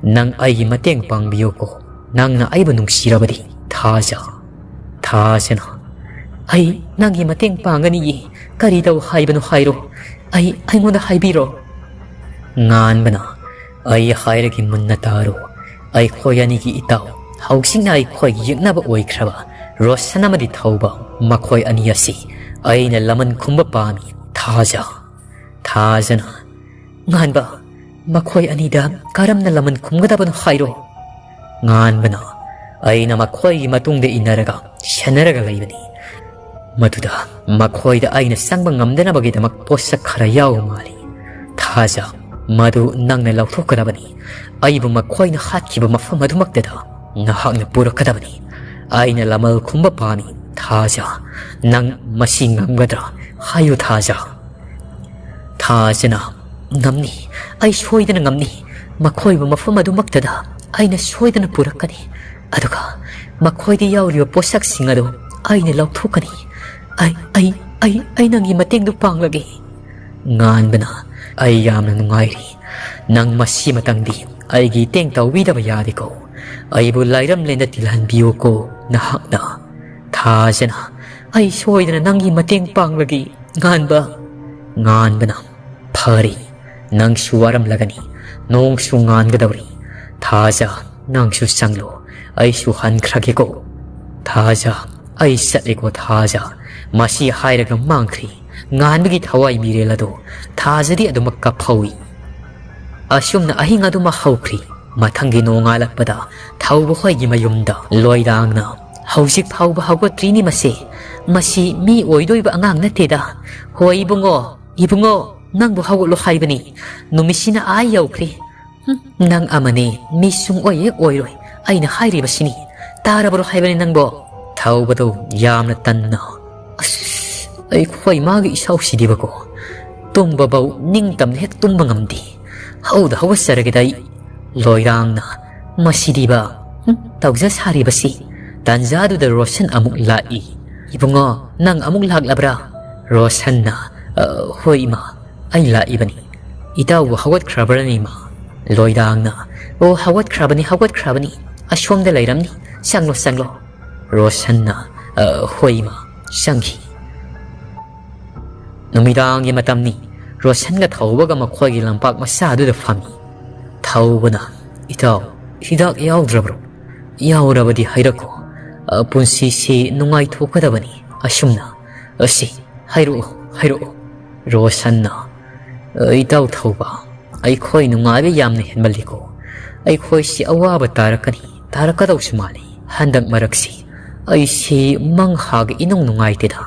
"ꯅꯪ ꯑꯩꯒꯤ ꯃꯇꯦꯡ ꯄꯥꯡꯕꯤꯌꯨꯀꯣ, ꯅꯪꯅ ꯑꯩꯕꯨ ꯅꯨꯡꯁꯤꯔꯕꯗꯤ, ꯊꯥꯖ꯫" ꯊꯥꯖꯅ, "ꯑꯩ ꯅꯪꯒꯤ ꯃꯇꯦꯡ ꯄꯥꯡꯒꯅꯤꯌꯦ, ꯀꯔꯤ ꯇꯧ ꯍꯥꯏꯕꯅꯣ ꯍꯥꯏꯔꯣ, ꯑꯩ, ꯑꯩꯉꯣꯟꯗ ꯍꯥꯏꯕꯤꯔꯣ꯫" ꯉꯥꯟꯕꯅ, "ꯑꯩ ꯍꯥꯏꯔꯒꯦ ꯃꯨꯟꯅ ꯇꯥꯔꯣ, ꯑꯩꯈꯣꯏ ꯑꯅꯤꯒꯤ ꯏꯇꯥꯎ, ꯍꯧꯖꯤꯛꯅ ꯑꯩꯈꯣꯏꯒꯤ ꯌꯦꯛꯅꯕ ꯑꯣꯏꯈ꯭ꯔꯕ ꯔꯣꯁꯟ ꯑꯃꯗꯤ ꯊꯧꯕ, ꯃꯈꯣꯏ ꯑꯅꯤ ꯑꯁꯤ ꯑꯩꯅ ꯂꯃꯟ ꯈꯨꯝꯕ ꯄꯥꯝꯃꯤ, ꯊꯥꯖ꯫" ꯊꯥꯖꯅ, "ꯉꯥꯟꯕ, ꯃꯈꯣꯏ ꯑꯅꯤꯗ ꯀꯔꯝꯅ ꯂꯃꯟ ꯈꯨꯝꯒꯗꯕꯅꯣ ꯍꯥꯏꯔꯣ꯫" ꯉꯥꯟꯕꯅ, "ꯑꯩꯅ ꯃꯈꯣꯏꯒꯤ ꯃꯇꯨꯡꯗ ꯏꯟꯅꯔꯒ ꯁꯦꯟꯅꯔꯒ ꯂꯩꯕꯅꯤ꯫ ꯃꯗꯨꯗ ꯃꯈꯣꯏꯗ ꯑꯩꯅ ꯆꯪꯕ ꯉꯝꯗꯅꯕꯒꯤꯗꯃꯛ ꯄꯣꯠꯁꯛ ꯈꯔ ꯌꯥꯎꯕ ꯃꯥꯜꯂꯤ꯫ ꯊꯥꯖ, ꯃꯗꯨ ꯅꯪꯅ ꯂꯧꯊꯣꯛꯀꯗꯕꯅꯤ꯫ ꯑꯩꯕꯨ ꯃꯈꯣꯏꯅ ꯍꯥꯠꯈꯤꯕ ꯃꯐꯝ ꯑꯗꯨꯃꯛꯇꯗ ꯅꯍꯥꯛꯅ ꯄꯨꯔꯛꯀꯗꯕꯅꯤ꯫ ꯑꯩꯅ ꯂꯃꯜ ꯈꯨꯝꯕ ꯄꯥꯝꯃꯤ꯫ ꯊꯥꯖ, ꯅꯪ ꯃꯁꯤ ꯉꯝꯒꯗ꯭ꯔꯥ? ꯍꯥꯏꯌꯨ, ꯊꯥꯖ꯫" ꯊꯥꯖꯅ, "ꯉꯝꯅꯤ, ꯑꯩ ꯁꯣꯏꯗꯅ ꯉꯝꯅꯤ꯫ ꯃꯈꯣꯏꯕꯨ ꯃꯐꯝ ꯑꯗꯨꯃꯛꯇꯗ ꯑꯩꯅ ꯁꯣꯏꯗꯅ ꯄꯨꯔꯛꯀꯅꯤ꯫ ꯑꯗꯨꯒ ꯃꯈꯣꯏꯗ ꯌꯥꯎꯔꯤꯕ ꯄꯣꯠꯁꯛꯁꯤꯡ ꯑꯗꯨ ꯑꯩꯅ ꯂꯧꯊꯣꯛꯀꯅꯤ꯫ ꯑꯩ, ꯑꯩ, ꯑꯩ, ꯑꯩ ꯅꯪꯒꯤ ꯃꯇꯦꯡꯗꯨ ꯄꯥꯡꯂꯒꯦ꯫" ꯉꯥꯟꯕꯅ, "ꯑꯩ ꯌꯥꯝꯅ ꯅꯨꯡꯉꯥꯏꯔꯤ꯫ ꯅꯪ ꯃꯁꯤꯃꯇꯪꯗꯤ ꯑꯩꯒꯤ ꯏꯇꯦꯡ ꯇꯧꯕꯤꯗꯕ ꯌꯥꯗꯦꯀꯣ꯫ ꯑꯩꯕꯨ ꯂꯥꯏꯔꯝꯂꯦꯟꯗ ꯇꯤꯜꯍꯟꯕꯤꯌꯨꯀꯣ ꯅꯍꯥꯛꯅ꯫" ꯊꯥꯖꯅ, "ꯑꯩ ꯁꯣꯏꯗꯅ ꯅꯪꯒꯤ ꯃꯇꯦꯡ ꯄꯥꯡꯂꯒꯦ, ꯉꯥꯟꯕ꯫" ꯉꯥꯟꯕꯅ, "ꯐꯔꯦ, ꯅꯪꯁꯨ ꯋꯥꯔꯝꯂꯒꯅꯤ, ꯅꯣꯡꯁꯨ ꯉꯥꯟꯒꯗꯧꯔꯤ꯫ ꯊꯥꯖ, ꯅꯪꯁꯨ ꯆꯪꯂꯣ, ꯑꯩꯁꯨ ꯍꯟꯈ꯭ꯔꯒꯦꯀꯣ꯫" ꯊꯥꯖ, "ꯑꯩ ꯆꯠꯂꯦꯀꯣ ꯊꯥꯖ꯫" ꯃꯁꯤ ꯍꯥꯏꯔꯒ ꯃꯥꯡꯈ꯭ꯔꯤ꯫ ꯉꯥꯟꯕꯒꯤ ꯊꯋꯥꯏ ꯃꯤꯔꯦꯜ ꯑꯗꯨ ꯊꯥꯖꯗꯤ ꯑꯗꯨꯃꯛ ꯀꯞꯐꯧꯏ꯫ ꯑꯁꯨꯝꯅ ꯑꯍꯤꯡ ꯑꯗꯨꯃꯛ ꯍꯧꯈ꯭ꯔꯤ꯫ ꯃꯊꯪꯒꯤ ꯅꯣꯡꯉꯥꯜꯂꯛꯄꯗ ꯊꯧꯕ ꯍꯣꯏꯒꯤ ꯃꯌꯨꯝꯗ ꯂꯣꯏꯔꯥꯡꯅ, "ꯍꯧꯖꯤꯛ ꯐꯥꯎꯕ ꯍꯧꯒꯠꯇ꯭ꯔꯤꯅꯤ ꯃꯁꯦ꯫ ꯃꯁꯤ ꯃꯤ ꯑꯣꯏꯗꯣꯏꯕ ꯑꯉꯥꯡ ꯅꯠꯇꯦꯗ꯫ ꯍꯣꯏ ꯏꯕꯨꯡꯉꯣ, ꯏꯕꯨꯡꯉꯣ, ꯅꯪꯕꯨ ꯍꯧꯒꯠꯂꯣ ꯍꯥꯏꯕꯅꯤ꯫ ꯅꯨꯃꯤꯠꯁꯤꯅ ꯑꯥ ꯌꯧꯈ꯭ꯔꯦ꯫ ꯍꯨꯝ, ꯅꯪ ꯑꯃꯅꯤ, ꯃꯤ ꯁꯨꯡꯑꯣꯏ ꯍꯦꯛ ꯑꯣꯏꯔꯣꯏ꯫ ꯑꯩꯅ ꯍꯥꯏꯔꯤꯕꯁꯤꯅꯤ꯫ ꯇꯥꯔꯕ꯭ꯔꯣ ꯍꯥꯏꯕꯅꯤ ꯅꯪꯕꯣ?" ꯊꯧꯕꯗꯣ ꯌꯥꯝꯅ ꯇꯟꯅ, "ꯑꯁ, ꯑꯩꯈꯣꯏ ꯃꯥꯒꯤ ꯏꯁꯧꯁꯤꯗꯤꯕꯀꯣ꯫ ꯇꯨꯝꯕꯐꯧ ꯅꯤꯡꯇꯝꯅ ꯍꯦꯛ ꯇꯨꯝꯕ ꯉꯝꯗꯦ꯫ ꯍꯧꯗ ꯍꯧꯒꯠꯆꯔꯒꯦꯗ ꯑꯩ꯫" ꯂꯣꯏꯔꯥꯡꯅ, "ꯃꯁꯤꯗꯤꯕ, ꯍꯨꯝ, ꯇꯧꯖ ꯁꯥꯔꯤꯕꯁꯤ?" ꯇꯟꯖꯥꯗꯨꯗ ꯔꯣꯁꯟ ꯑꯃꯨꯛ ꯂꯥꯛꯏ꯫ "ꯏꯕꯨꯡꯉꯣ, ꯅꯪ ꯑꯃꯨꯛ ꯂꯥꯛꯂꯕ꯭ꯔꯥ?" ꯔꯣꯁꯟꯅ, "ꯑ, ꯍꯣꯏ ꯏꯃꯥ, ꯑꯩ ꯂꯥꯛꯏꯕꯅꯤ꯫ ꯏꯇꯥꯎꯕꯨ ꯍꯧꯒꯠꯈ꯭ꯔꯕ꯭ꯔꯅꯦ ꯏꯃꯥ?" ꯂꯣꯏꯔꯥꯡꯅ, "ꯑꯣ, ꯍꯧꯒꯠꯈ꯭ꯔꯕꯅꯤ, ꯍꯧꯒꯠꯈ꯭ꯔꯕꯅꯤ꯫ ꯑꯁꯣꯝꯗ ꯂꯩꯔꯝꯅꯤ꯫ ꯆꯪꯂꯣ, ꯆꯪꯂꯣ꯫" ꯔꯣꯁꯟꯅ, ꯑ, ꯍꯣꯏ ꯏꯃꯥ, ꯆꯪꯈꯤ꯫ ꯅꯨꯃꯤꯗꯥꯡꯒꯤ ꯃꯇꯝꯅꯤ꯫ ꯔꯣꯁꯟꯒ ꯊꯧꯕꯒ ꯃꯈꯣꯏꯒꯤ ꯂꯝꯄꯥꯛ ꯃꯆꯥ ꯑꯗꯨꯗ ꯐꯝꯃꯤ꯫ ꯊꯧꯕꯅ, "ꯏꯇꯥꯎ, ꯍꯤꯗꯥꯛ ꯌꯥꯎꯗ꯭ꯔꯕ꯭ꯔꯣ? ꯌꯥꯎꯔꯕꯗꯤ ꯍꯥꯏꯔꯛꯈꯣ꯫ ꯑ, ꯄꯨꯟꯁꯤꯁꯤ ꯅꯨꯡꯉꯥꯏꯊꯣꯛꯀꯗꯕꯅꯤ ꯑꯁꯨꯝꯅ꯫ ꯑ, ꯁꯤ, ꯍꯥꯏꯔꯛꯑꯣ, ꯍꯥꯏꯔꯛꯑꯣ꯫" ꯔꯣꯁꯟꯅ, "ꯑ, ꯏꯇꯥꯎ ꯊꯧꯕ, ꯑꯩꯈꯣꯏ ꯅꯨꯡꯉꯥꯏꯕ ꯌꯥꯝꯅ ꯍꯦꯟꯃꯜꯂꯤꯀꯣ꯫ ꯑꯩꯈꯣꯏꯁꯤ ꯑꯋꯥꯕ ꯇꯥꯔꯛꯀꯅꯤ, ꯇꯥꯔꯛꯀꯗꯧꯁꯨ ꯃꯥꯜꯂꯤ꯫ ꯍꯟꯗꯛ ꯃꯔꯛꯁꯤ ꯑꯩꯁꯤ ꯃꯪ ꯍꯥꯒ ꯏꯅꯨꯡ ꯅꯨꯡꯉꯥꯏꯇꯦꯗ꯫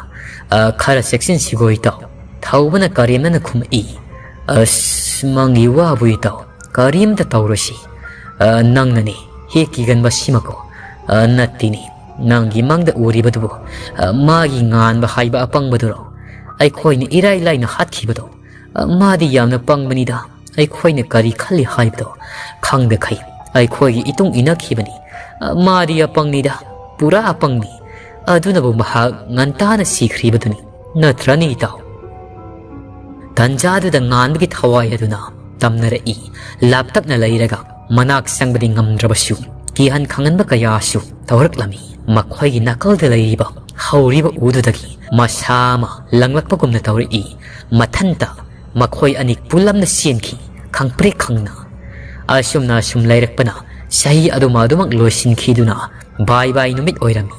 ꯑ, ꯈꯔ ꯆꯦꯛꯁꯤꯟꯁꯤꯀꯣ ꯏꯇꯥꯎ꯫" ꯊꯧꯕꯅ ꯀꯔꯦꯝꯅꯅ ꯈꯨꯝꯃꯛꯏ꯫ "ꯑꯁ, ꯃꯪꯒꯤ ꯋꯥꯕꯨ ꯏꯇꯥꯎ, ꯀꯔꯤꯝꯇ ꯇꯧꯔꯣꯏꯁꯤ꯫ ꯑ, ꯅꯪꯅꯅꯤ ꯍꯦꯛ ꯀꯤꯒꯟꯕ ꯁꯤꯃꯀꯣ꯫ ꯑ, ꯅꯠꯇꯦꯅꯦ, ꯅꯪꯒꯤ ꯃꯪꯗ ꯎꯔꯤꯕꯗꯨꯕꯨ, ꯑ, ꯃꯥꯒꯤ ꯉꯥꯟꯕ ꯍꯥꯏꯕ ꯑꯄꯪꯕꯗꯨꯔꯣ? ꯑꯩꯈꯣꯏꯅ ꯏꯔꯥꯏ ꯂꯥꯏꯅ ꯍꯥꯠꯈꯤꯕꯗꯣ꯫ ꯑ, ꯃꯥꯗꯤ ꯌꯥꯝꯅ ꯄꯪꯕꯅꯤꯗ, ꯑꯩꯈꯣꯏꯅ ꯀꯔꯤ ꯈꯜꯂꯤ ꯍꯥꯏꯕꯗꯣ ꯈꯪꯗꯈꯩ ꯑꯩꯈꯣꯏꯒꯤ ꯏꯇꯨꯡ ꯏꯟꯅꯈꯤꯕꯅꯤ꯫ ꯑ, ꯃꯥꯗꯤ ꯑꯄꯪꯅꯤꯗ, ꯄꯨꯔꯥ ꯑꯄꯪꯅꯤ꯫ ꯑꯗꯨꯅꯕꯨ ꯃꯍꯥꯛ ꯉꯟꯇꯥꯅ ꯁꯤꯈ꯭ꯔꯤꯕꯗꯨꯅꯤ, ꯅꯠꯇ꯭ꯔꯅꯤ ꯏꯇꯥꯎ?" ꯇꯟꯖꯥꯗꯨꯗ ꯉꯥꯟꯕꯒꯤ ꯊꯋꯥꯏ ꯑꯗꯨꯅ ꯇꯝꯅꯔꯛꯏ꯫ ꯂꯥꯞꯇꯛꯅ ꯂꯩꯔꯒ ꯃꯅꯥꯛ ꯆꯪꯕꯗꯤ ꯉꯝꯗ꯭ꯔꯕꯁꯨ, ꯀꯤꯍꯟ ꯈꯪꯍꯟꯕ ꯀꯌꯥꯁꯨ ꯇꯧꯔꯛꯂꯝꯃꯤ꯫ ꯃꯈꯣꯏꯒꯤ ꯅꯥꯀꯜꯗ ꯂꯩꯔꯤꯕ ꯍꯧꯔꯤꯕ ꯎꯗꯨꯗꯒꯤ ꯃꯁꯥ ꯑꯃ ꯂꯪꯂꯛꯄꯒꯨꯝꯅ ꯇꯧꯔꯛꯏ꯫ ꯃꯊꯟꯇ ꯃꯈꯣꯏ ꯑꯅꯤ ꯄꯨꯂꯞꯅ ꯆꯦꯟꯈꯤ, ꯈꯪꯄ꯭ꯔꯦꯛ ꯈꯪꯅ꯫ ꯑꯁꯨꯝꯅ ꯑꯁꯨꯝ ꯂꯩꯔꯛꯄꯅ ꯆꯍꯤ ꯑꯗꯨꯃ ꯑꯗꯨꯃꯛ ꯂꯣꯏꯁꯤꯟꯈꯤꯗꯨꯅ ꯕꯥꯏ ꯕꯥꯏ ꯅꯨꯃꯤꯠ ꯑꯣꯏꯔꯝꯃꯤ꯫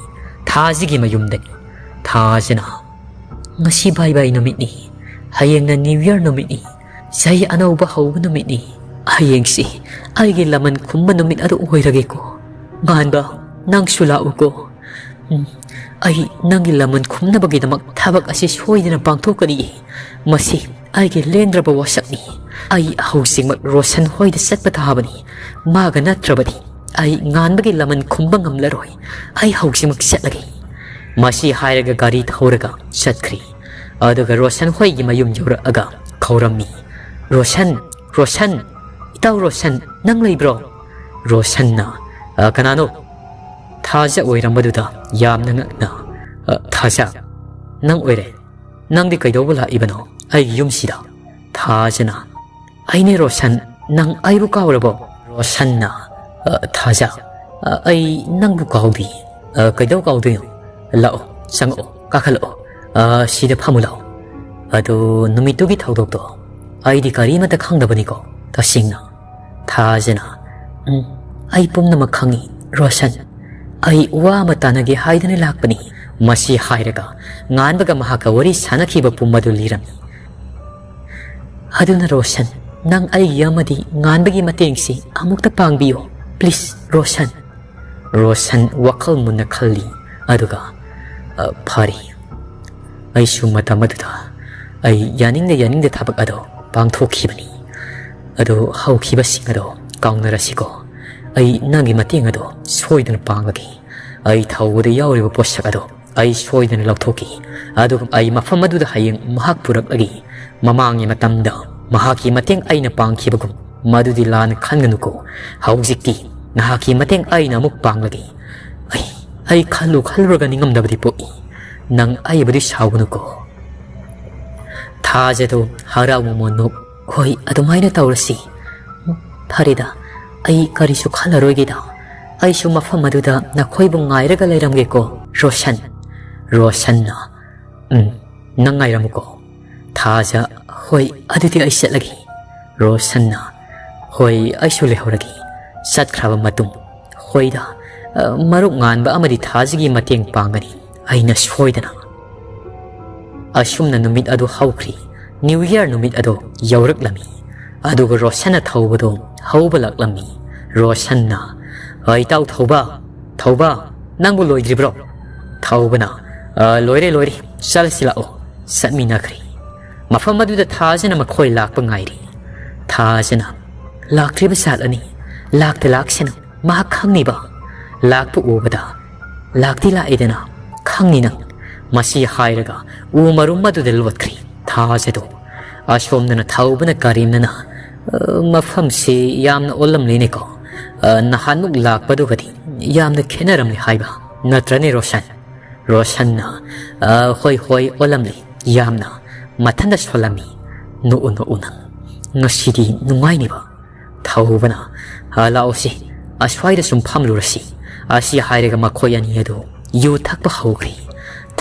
ꯊꯥꯖꯒꯤ ꯃꯌꯨꯝꯗꯒꯤ ꯊꯥꯖꯅ, "ꯉꯁꯤ ꯕꯥꯏ ꯕꯥꯏ ꯅꯨꯃꯤꯠꯅꯤ, ꯍꯌꯦꯡꯅ New Year ꯅꯨꯃꯤꯠꯅꯤ, ꯆꯍꯤ ꯑꯅꯧꯕ ꯍꯧꯕ ꯅꯨꯃꯤꯠꯅꯤ꯫ ꯍꯌꯦꯡꯁꯤ ꯑꯩꯒꯤ ꯂꯃꯟ ꯈꯨꯝꯕ ꯅꯨꯃꯤꯠ ꯑꯗꯨ ꯑꯣꯏꯔꯒꯦꯀꯣ꯫ ꯉꯥꯟꯕ, ꯅꯪꯁꯨ ꯂꯥꯛꯎꯀꯣ꯫ ꯎꯝ, ꯑꯩ ꯅꯪꯒꯤ ꯂꯃꯟ ꯈꯨꯝꯅꯕꯒꯤꯗꯃꯛ ꯊꯕꯛ ꯑꯁꯤ ꯁꯣꯏꯗꯅ ꯄꯥꯡꯊꯣꯛꯀꯅꯤ꯫ ꯃꯁꯤ ꯑꯩꯒꯤ ꯂꯦꯡꯗ꯭ꯔꯕ ꯋꯥꯁꯛꯅꯤ꯫ ꯑꯩ ꯍꯧꯖꯤꯛꯃꯛ ꯔꯣꯁꯟ ꯍꯣꯏꯗ ꯆꯠꯄ ꯇꯥꯕꯅꯤ꯫ ꯃꯥꯒ ꯅꯠꯇ꯭ꯔꯕꯗꯤ ꯑꯩ ꯉꯥꯟꯕꯒꯤ ꯂꯃꯟ ꯈꯨꯝꯕ ꯉꯝꯂꯔꯣꯏ꯫ ꯑꯩ ꯍꯧꯖꯤꯛꯃꯛ ꯆꯠꯂꯒꯦ꯫" ꯃꯁꯤ ꯍꯥꯏꯔꯒ ꯒꯥꯔꯤ ꯊꯧꯔꯒ ꯆꯠꯈ꯭ꯔꯤ꯫ ꯑꯗꯨꯒ ꯔꯣꯁꯟ ꯍꯣꯏꯒꯤ ꯃꯌꯨꯝ ꯌꯧꯔꯛꯑꯒ ꯀꯧꯔꯝꯃꯤ꯫ "ꯔꯣꯁꯟ, ꯔꯣꯁꯟ, ꯏꯇꯥꯎ ꯔꯣꯁꯟ, ꯅꯪ ꯂꯩꯕ꯭ꯔꯣ?" ꯔꯣꯁꯟꯅ, "ꯑ, ꯀꯅꯥꯅꯣ?" ꯊꯥꯖ ꯑꯣꯏꯔꯝꯕꯗꯨꯗ ꯌꯥꯝꯅ ꯉꯛꯅ, "ꯑ, ꯊꯥꯖ, ꯅꯪ ꯑꯣꯏꯔꯦ꯫ ꯅꯪꯗꯤ ꯀꯩꯗꯧꯕ ꯂꯥꯛꯏꯕꯅꯣ ꯑꯩꯒꯤ ꯌꯨꯝꯁꯤꯗ?" ꯊꯥꯖꯅ, "ꯑꯩꯅꯦ ꯔꯣꯁꯟ, ꯅꯪ ꯑꯩꯕꯨ ꯀꯥꯎꯔꯕꯣ?" ꯔꯣꯁꯟꯅ, "ꯑ, ꯊꯥꯖ, ꯑ, ꯑꯩ ꯅꯪꯕꯨ ꯀꯥꯎꯗꯦ꯫ ꯑ, ꯀꯩꯗꯧ ꯀꯥꯎꯗꯣꯏꯅꯣ? ꯂꯥꯛꯑꯣ, ꯆꯪꯉꯛꯑꯣ, ꯀꯥꯈꯠꯂꯛꯑꯣ꯫ ꯑ, ꯁꯤꯗ ꯐꯝꯃꯨ ꯂꯥꯛꯑꯣ꯫" ꯑꯗꯣ ꯅꯨꯃꯤꯠꯇꯨꯒꯤ ꯊꯧꯗꯣꯛꯇꯣ ꯑꯩꯗꯤ ꯀꯔꯤꯃꯠꯇ ꯈꯪꯗꯕꯅꯤꯀꯣ, ꯇꯁꯦꯡꯅ꯫ ꯊꯥꯖꯅ, "ꯎꯝ, ꯑꯩ ꯄꯨꯝꯅꯃꯛ ꯈꯪꯉꯤ, ꯔꯣꯁꯟ꯫ ꯑꯩ ꯋꯥ ꯑꯃ ꯇꯥꯟꯅꯒꯦ ꯍꯥꯏꯗꯅ ꯂꯥꯛꯄꯅꯤ꯫" ꯃꯁꯤ ꯍꯥꯏꯔꯒ ꯉꯥꯟꯕꯒ ꯃꯍꯥꯛꯀ ꯋꯥꯔꯤ ꯁꯥꯟꯅꯈꯤꯕ ꯄꯨꯝ ꯑꯗꯨ ꯂꯤꯔꯝꯃꯤ꯫ "ꯑꯗꯨꯅ ꯔꯣꯁꯟ, ꯅꯪ ꯑꯩꯒꯤ ꯑꯃꯗꯤ ꯉꯥꯟꯕꯒꯤ ꯃꯇꯦꯡꯁꯤ ꯑꯃꯨꯛꯇ ꯄꯥꯡꯕꯤꯌꯨ, please, ꯔꯣꯁꯟ꯫" ꯔꯣꯁꯟ ꯋꯥꯈꯜ ꯃꯨꯟꯅ ꯈꯜꯂꯤ, ꯑꯗꯨꯒ, "ꯑ, ꯐꯔꯦ꯫" ꯑꯩꯁꯨ ꯃꯇꯝ ꯑꯗꯨꯗ ꯑꯩ ꯌꯥꯅꯤꯡꯗ ꯌꯥꯅꯤꯡꯗ ꯊꯕꯛ ꯑꯗꯣ ꯄꯥꯡꯊꯣꯛꯈꯤꯕꯅꯤ꯫ ꯑꯗꯣ ꯍꯧꯈꯤꯕꯁꯤꯡ ꯑꯗꯣ ꯀꯥꯎꯅꯔꯁꯤꯀꯣ꯫ ꯑꯩ ꯅꯪꯒꯤ ꯃꯇꯦꯡ ꯑꯗꯣ ꯁꯣꯏꯗꯅ ꯄꯥꯡꯂꯒꯦ꯫ ꯑꯩ ꯊꯧꯕꯗ ꯌꯥꯎꯔꯤꯕ ꯄꯣꯠꯁꯛ ꯑꯗꯣ ꯑꯩ ꯁꯣꯏꯗꯅ ꯂꯧꯊꯣꯛꯈꯤ꯫ ꯑꯗꯨꯒ ꯑꯩ ꯃꯐꯝ ꯑꯗꯨꯗ ꯍꯌꯦꯡ ꯃꯍꯥꯛ ꯄꯨꯔꯛꯂꯒꯦ꯫ ꯃꯃꯥꯡꯒꯤ ꯃꯇꯝꯗ ꯃꯍꯥꯛꯀꯤ ꯃꯇꯦꯡ ꯑꯩꯅ ꯄꯥꯡꯈꯤꯕꯒꯨꯝ ꯃꯗꯨꯗꯤ ꯂꯥꯟꯅ ꯈꯟꯒꯅꯨꯀꯣ꯫ ꯍꯧꯖꯤꯛꯇꯤ ꯅꯍꯥꯛꯀꯤ ꯃꯇꯦꯡ ꯑꯩꯅ ꯑꯃꯨꯛ ꯄꯥꯡꯂꯒꯦ꯫ ꯑꯩ, ꯑꯩ ꯈꯜꯂꯨ ꯈꯜꯂꯨꯔꯒ ꯅꯤꯡꯉꯝꯗꯕꯗꯤ ꯄꯣꯛꯏ꯫ ꯅꯪ ꯑꯩꯕꯨꯗꯤ ꯁꯥꯎꯒꯅꯨꯀꯣ꯫ ꯊꯥꯖꯗꯣ ꯍꯔꯥꯎ ꯃꯃꯣꯟ ꯅꯣꯛ, "ꯍꯣꯏ, ꯑꯗꯨꯃꯥꯏꯅ ꯇꯧꯔꯁꯤ꯫ ꯐꯔꯦꯗ, ꯑꯩ ꯀꯔꯤꯁꯨ ꯈꯜꯂꯔꯣꯏꯒꯦꯗ꯫ ꯑꯩꯁꯨ ꯃꯐꯝ ꯑꯗꯨꯗ ꯅꯈꯣꯏꯕꯨ ꯉꯥꯏꯔꯒ ꯂꯩꯔꯝꯒꯦꯀꯣ, ꯔꯣꯁꯟ꯫" ꯔꯣꯁꯟꯅ, "ꯎꯝ, ꯅꯪ ꯉꯥꯏꯔꯝꯃꯨꯀꯣ꯫" ꯊꯥꯖ, "ꯍꯣꯏ, ꯑꯗꯨꯗꯤ ꯑꯩ ꯆꯠꯂꯒꯦ꯫" ꯔꯣꯁꯟꯅ, "ꯍꯣꯏ, ꯑꯩꯁꯨ ꯂꯩꯍꯧꯔꯒꯦ꯫" ꯆꯠꯈ꯭ꯔꯕ ꯃꯇꯨꯡ, "ꯍꯣꯏꯗ, ꯑ, ꯃꯔꯨꯞ ꯉꯥꯟꯕ ꯑꯃꯗꯤ ꯊꯥꯖꯒꯤ ꯃꯇꯦꯡ ꯄꯥꯡꯒꯅꯤ ꯑꯩꯅ ꯁꯣꯏꯗꯅ꯫" ꯑꯁꯨꯝꯅ ꯅꯨꯃꯤꯠ ꯑꯗꯨ ꯍꯧꯈ꯭ꯔꯤ꯫ New Year ꯅꯨꯃꯤꯠ ꯑꯗꯨ ꯌꯧꯔꯛꯂꯝꯃꯤ꯫ ꯑꯗꯨꯒ ꯔꯣꯁꯟꯅ ꯊꯧꯕꯗꯨ ꯍꯧꯕ ꯂꯥꯛꯂꯝꯃꯤ꯫ ꯔꯣꯁꯟꯅ, "ꯍꯣꯏ, ꯏꯇꯥꯎ ꯊꯧꯕ, ꯊꯧꯕ, ꯅꯪꯕꯨ ꯂꯣꯏꯗ꯭ꯔꯤꯕ꯭ꯔꯣ?" ꯊꯧꯕꯅ, "ꯑ, ꯂꯣꯏꯔꯦ, ꯂꯣꯏꯔꯦ, ꯆꯠꯂꯁꯤ ꯂꯥꯛꯑꯣ꯫" ꯆꯠꯃꯤꯟꯅꯈ꯭ꯔꯦ꯫ ꯃꯐꯝ ꯑꯗꯨꯗ ꯊꯥꯖꯅ ꯃꯈꯣꯏ ꯂꯥꯛꯄ ꯉꯥꯏꯔꯤ꯫ ꯊꯥꯖꯅ, "ꯂꯥꯛꯇ꯭ꯔꯤꯕ ꯖꯥꯠꯂꯅꯤ, ꯂꯥꯛꯇ ꯂꯥꯛꯁꯅꯨ, ꯃꯍꯥꯛ ꯈꯪꯅꯤꯕ꯫ ꯂꯥꯛꯄ ꯎꯕꯗ, ꯂꯥꯛꯇꯤ ꯂꯥꯛꯏꯗꯅ, ꯈꯪꯅꯤ ꯅꯪ꯫" ꯃꯁꯤ ꯍꯥꯏꯔꯒ ꯎ ꯃꯔꯨꯝ ꯑꯗꯨꯗ ꯂꯣꯠꯈ꯭ꯔꯤ ꯊꯥꯖꯗꯣ꯫ ꯑꯁꯣꯝꯗꯅ ꯊꯧꯕꯅ ꯀꯔꯦꯝꯅꯅ, "ꯑ, ꯃꯐꯝꯁꯤ ꯌꯥꯝꯅ ꯑꯣꯜꯂꯝꯂꯦꯅꯦꯀꯣ꯫ ꯑ, ꯅꯍꯥꯟꯃꯨꯛ ꯂꯥꯛꯄꯗꯨꯒꯗꯤ ꯌꯥꯝꯅ ꯈꯦꯠꯅꯔꯝꯂꯦ ꯍꯥꯏꯕ ꯅꯠꯇ꯭ꯔꯅꯦ, ꯔꯣꯁꯟ?" ꯔꯣꯁꯟꯅ, "ꯑ, ꯍꯣꯏ, ꯍꯣꯏ, ꯑꯣꯜꯂꯝꯂꯦ꯫ ꯌꯥꯝꯅ ꯃꯊꯟꯇ ꯁꯣꯜꯂꯝꯃꯤ꯫ ꯅꯣꯛꯎ, ꯅꯣꯛꯎ ꯅꯪ꯫ ꯉꯁꯤꯗꯤ ꯅꯨꯡꯉꯥꯏꯅꯤꯕ꯫" ꯊꯧꯕꯅ, "ꯑ, ꯂꯥꯛꯑꯣꯁꯤ, ꯑꯁ꯭ꯋꯥꯏꯗ ꯁꯨꯝ ꯐꯝꯂꯨꯔꯁꯤ"꯫ ꯑꯁꯤ ꯍꯥꯏꯔꯒ ꯃꯈꯣꯏ ꯑꯅꯤ ꯑꯗꯨ ꯌꯨ ꯊꯛꯄ ꯍꯧꯈ꯭ꯔꯤ꯫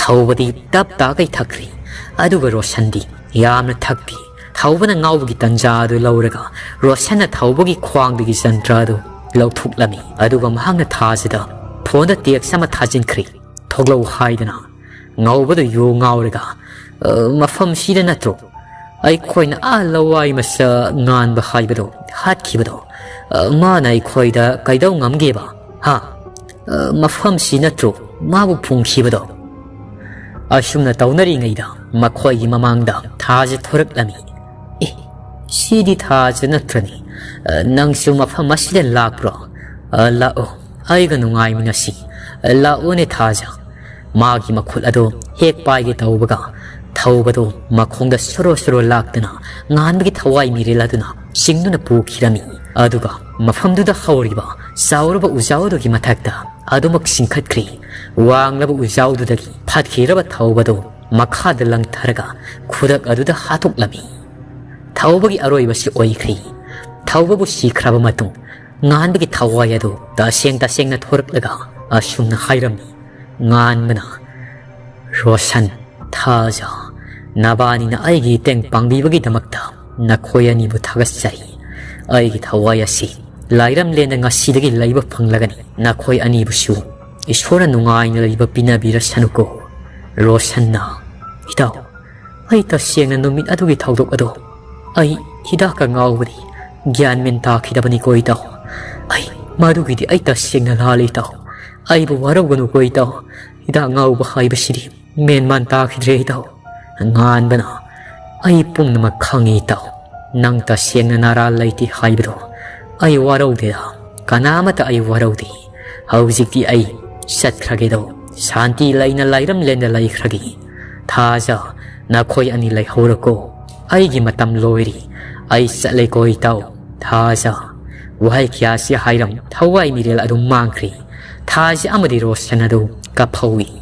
ꯊꯧꯕꯗꯤ ꯇꯞ ꯇꯥꯒꯩ ꯊꯛꯈ꯭ꯔꯤ꯫ ꯑꯗꯨꯒ ꯔꯣꯁꯟꯗꯤ ꯌꯥꯝꯅ ꯊꯛꯈꯤ꯫ ꯊꯧꯕꯅ ꯉꯥꯎꯕꯒꯤ ꯇꯟꯖꯥ ꯑꯗꯨ ꯂꯧꯔꯒ ꯔꯣꯁꯟꯅ ꯊꯧꯕꯒꯤ ꯈ꯭ꯋꯥꯡꯗꯒꯤ ꯖꯟꯇ꯭ꯔ ꯑꯗꯨ ꯂꯧꯊꯣꯛꯂꯝꯃꯤ꯫ ꯑꯗꯨꯒ ꯃꯍꯥꯛꯅ ꯊꯥꯖꯗ ꯐꯣꯟꯗ ꯇꯦꯛꯁ ꯑꯃ ꯊꯥꯖꯤꯟꯈ꯭ꯔꯤ꯫ "ꯊꯣꯛꯂꯛꯎ" ꯍꯥꯏꯗꯅ꯫ ꯉꯧꯕꯗꯨ ꯌꯨ ꯉꯥꯎꯔꯒ, "ꯑ, ꯃꯐꯝꯁꯤꯗ ꯅꯠꯇ꯭ꯔꯣ ꯑꯩꯈꯣꯏꯅ ꯑꯥ ꯂꯋꯥꯏ ꯃꯆꯥ ꯉꯥꯟꯕ ꯍꯥꯏꯕꯗꯣ ꯍꯥꯠꯈꯤꯕꯗꯣ? ꯑ, ꯃꯥꯅ ꯑꯩꯈꯣꯏꯗ ꯀꯩꯗꯧ ꯉꯝꯒꯦꯕ? ꯍꯥ? ꯑ, ꯃꯐꯝꯁꯤ ꯅꯠꯇ꯭ꯔꯣ ꯃꯥꯕꯨ ꯐꯨꯝꯈꯤꯕꯗꯣ?" ꯑꯁꯨꯝꯅ ꯇꯧꯅꯔꯤꯉꯩꯗ ꯃꯈꯣꯏꯒꯤ ꯃꯃꯥꯡꯗ ꯊꯥꯖ ꯊꯣꯔꯛꯂꯝꯃꯤ꯫ "ꯑꯦ, ꯁꯤꯗꯤ ꯊꯥꯖ ꯅꯠꯇ꯭ꯔꯅꯤ? ꯑ, ꯅꯪꯁꯨ ꯃꯐꯝ ꯑꯁꯤꯗ ꯂꯥꯛꯄ꯭ꯔꯣ? ꯑ, ꯂꯥꯛꯑꯣ, ꯑꯩꯒ ꯅꯨꯡꯉꯥꯏꯃꯤꯟꯅꯁꯤ꯫ ꯑ, ꯂꯥꯛꯑꯣꯅꯦ ꯊꯥꯖ"꯫ ꯃꯥꯒꯤ ꯃꯈꯨꯠ ꯑꯗꯨ ꯍꯦꯛ ꯄꯥꯏꯒꯦ ꯇꯧꯕꯒ ꯊꯧꯕꯗꯨ ꯃꯈꯣꯡꯗ ꯁꯣꯔꯣ ꯁꯣꯔꯣ ꯂꯥꯛꯇꯨꯅ ꯉꯥꯟꯕꯒꯤ ꯊꯋꯥꯏ ꯃꯤꯔꯦꯜ ꯑꯗꯨꯅ ꯆꯤꯡꯗꯨꯅ ꯄꯨꯈꯤꯔꯝꯃꯤ꯫ ꯑꯗꯨꯒ ꯃꯐꯝꯗꯨꯗ ꯍꯧꯔꯤꯕ ꯆꯥꯎꯔꯕ ꯎꯖꯥꯎ ꯑꯗꯨꯒꯤ ꯃꯊꯛꯇ ꯑꯗꯨꯃꯛ ꯆꯤꯡꯈꯠꯈ꯭ꯔꯤ꯫ ꯋꯥꯡꯂꯕ ꯎꯖꯥꯎꯗꯨꯗꯒꯤ ꯐꯠꯈꯤꯔꯕ ꯊꯧꯕꯗꯨ ꯃꯈꯥꯗ ꯂꯪꯊꯔꯒ ꯈꯨꯗꯛ ꯑꯗꯨꯗ ꯍꯥꯠꯇꯣꯛꯂꯝꯃꯤ꯫ ꯊꯧꯕꯒꯤ ꯑꯔꯣꯏꯕꯁꯤ ꯑꯣꯏꯈ꯭ꯔꯤ꯫ ꯊꯧꯕꯕꯨ ꯁꯤꯈ꯭ꯔꯕ ꯃꯇꯨꯡ ꯉꯥꯟꯕꯒꯤ ꯊꯋꯥꯏ ꯑꯗꯨ ꯇꯁꯦꯡ ꯇꯁꯦꯡꯅ ꯊꯣꯔꯛꯂꯒ ꯑꯁꯨꯝꯅ ꯍꯥꯏꯔꯝꯃꯤ, ꯉꯥꯟꯕꯅ, "ꯔꯣꯁꯟ, ꯊꯥꯖ, ꯅꯕꯥꯅꯤꯅ ꯑꯩꯒꯤ ꯃꯇꯦꯡ ꯄꯥꯡꯕꯤꯕꯒꯤꯗꯃꯛꯇ ꯅꯈꯣꯏ ꯑꯅꯤꯕꯨ ꯊꯥꯒꯠꯆꯔꯤ꯫ ꯑꯩꯒꯤ ꯊꯋꯥꯏ ꯑꯁꯤ ꯂꯥꯏꯔꯝꯂꯦꯟꯗ ꯉꯁꯤꯗꯒꯤ ꯂꯩꯕ ꯐꯪꯂꯒꯅꯤ꯫ ꯅꯈꯣꯏ ꯑꯅꯤꯕꯨꯁꯨ ꯏꯁꯣꯔꯅ ꯅꯨꯡꯉꯥꯏꯅ ꯂꯩꯕ ꯄꯤꯅꯕꯤꯔꯁꯅꯨꯀꯣ"꯫ ꯔꯣꯁꯟꯅ, "ꯏꯇꯥꯎ, ꯑꯩ ꯇꯁꯦꯡꯅ ꯅꯨꯃꯤꯠ ꯑꯗꯨꯒꯤ ꯊꯧꯗꯣꯛ ꯑꯗꯣ ꯑꯩ ꯍꯤꯗꯥꯛꯀ ꯉꯥꯎꯕꯅꯤ, ꯒ꯭ꯌꯥꯟ ꯃꯦꯟ ꯇꯥꯈꯤꯗꯕꯅꯤꯀꯣ ꯏꯇꯥꯎ꯫ ꯑꯩ ꯃꯗꯨꯒꯤꯗꯤ ꯑꯩ ꯇꯁꯦꯡꯅ ꯂꯥꯜꯂꯤ ꯏꯇꯥꯎ꯫ ꯑꯩꯕꯨ ꯋꯥꯔꯧꯒꯅꯨꯀꯣ ꯏꯇꯥꯎ꯫ ꯍꯤꯗꯥꯛ ꯉꯥꯎꯕ ꯍꯥꯏꯕꯁꯤꯗꯤ ꯃꯦꯟ ꯃꯥꯟ ꯇꯥꯈꯤꯗ꯭ꯔꯦ ꯏꯇꯥꯎ"꯫ ꯉꯥꯟꯕꯅ, "ꯑꯩ ꯄꯨꯝꯅꯃꯛ ꯈꯪꯉꯤ ꯏꯇꯥꯎ꯫ ꯅꯪ ꯇꯁꯦꯡꯅ ꯅꯔꯥꯜ ꯂꯩꯇꯦ ꯍꯥꯏꯕꯗꯣ꯫ ꯑꯩ ꯋꯥꯔꯧꯗꯦꯗ, ꯀꯅꯥꯃꯠꯇ ꯑꯩ ꯋꯥꯔꯧꯗꯦ꯫ ꯍꯧꯖꯤꯛꯇꯤ ꯑꯩ ꯆꯠꯈ꯭ꯔꯒꯦꯗꯣ, ꯁꯥꯟꯇꯤ ꯂꯩꯅ ꯂꯥꯏꯔꯝꯂꯦꯟꯗ ꯂꯩꯈ꯭ꯔꯒꯦ꯫ ꯊꯥꯖ, ꯅꯈꯣꯏ ꯑꯅꯤ ꯂꯩꯍꯧꯔꯣꯀꯣ꯫ ꯑꯩꯒꯤ ꯃꯇꯝ ꯂꯣꯏꯔꯦ꯫ ꯑꯩ ꯆꯠꯂꯦꯀꯣ ꯏꯇꯥꯎ꯫ ꯊꯥꯖ"꯫ ꯋꯥꯍꯩ ꯀꯌꯥꯁꯤ ꯍꯥꯏꯔꯝ ꯊꯋꯥꯏ ꯃꯤꯔꯦꯜ ꯑꯗꯨꯝ ꯃꯥꯡꯈ꯭ꯔꯦ꯫ ꯊꯥꯖ ꯑꯃꯗꯤ ꯔꯣꯁꯟ ꯑꯗꯨ ꯀꯞꯍꯧꯏ꯫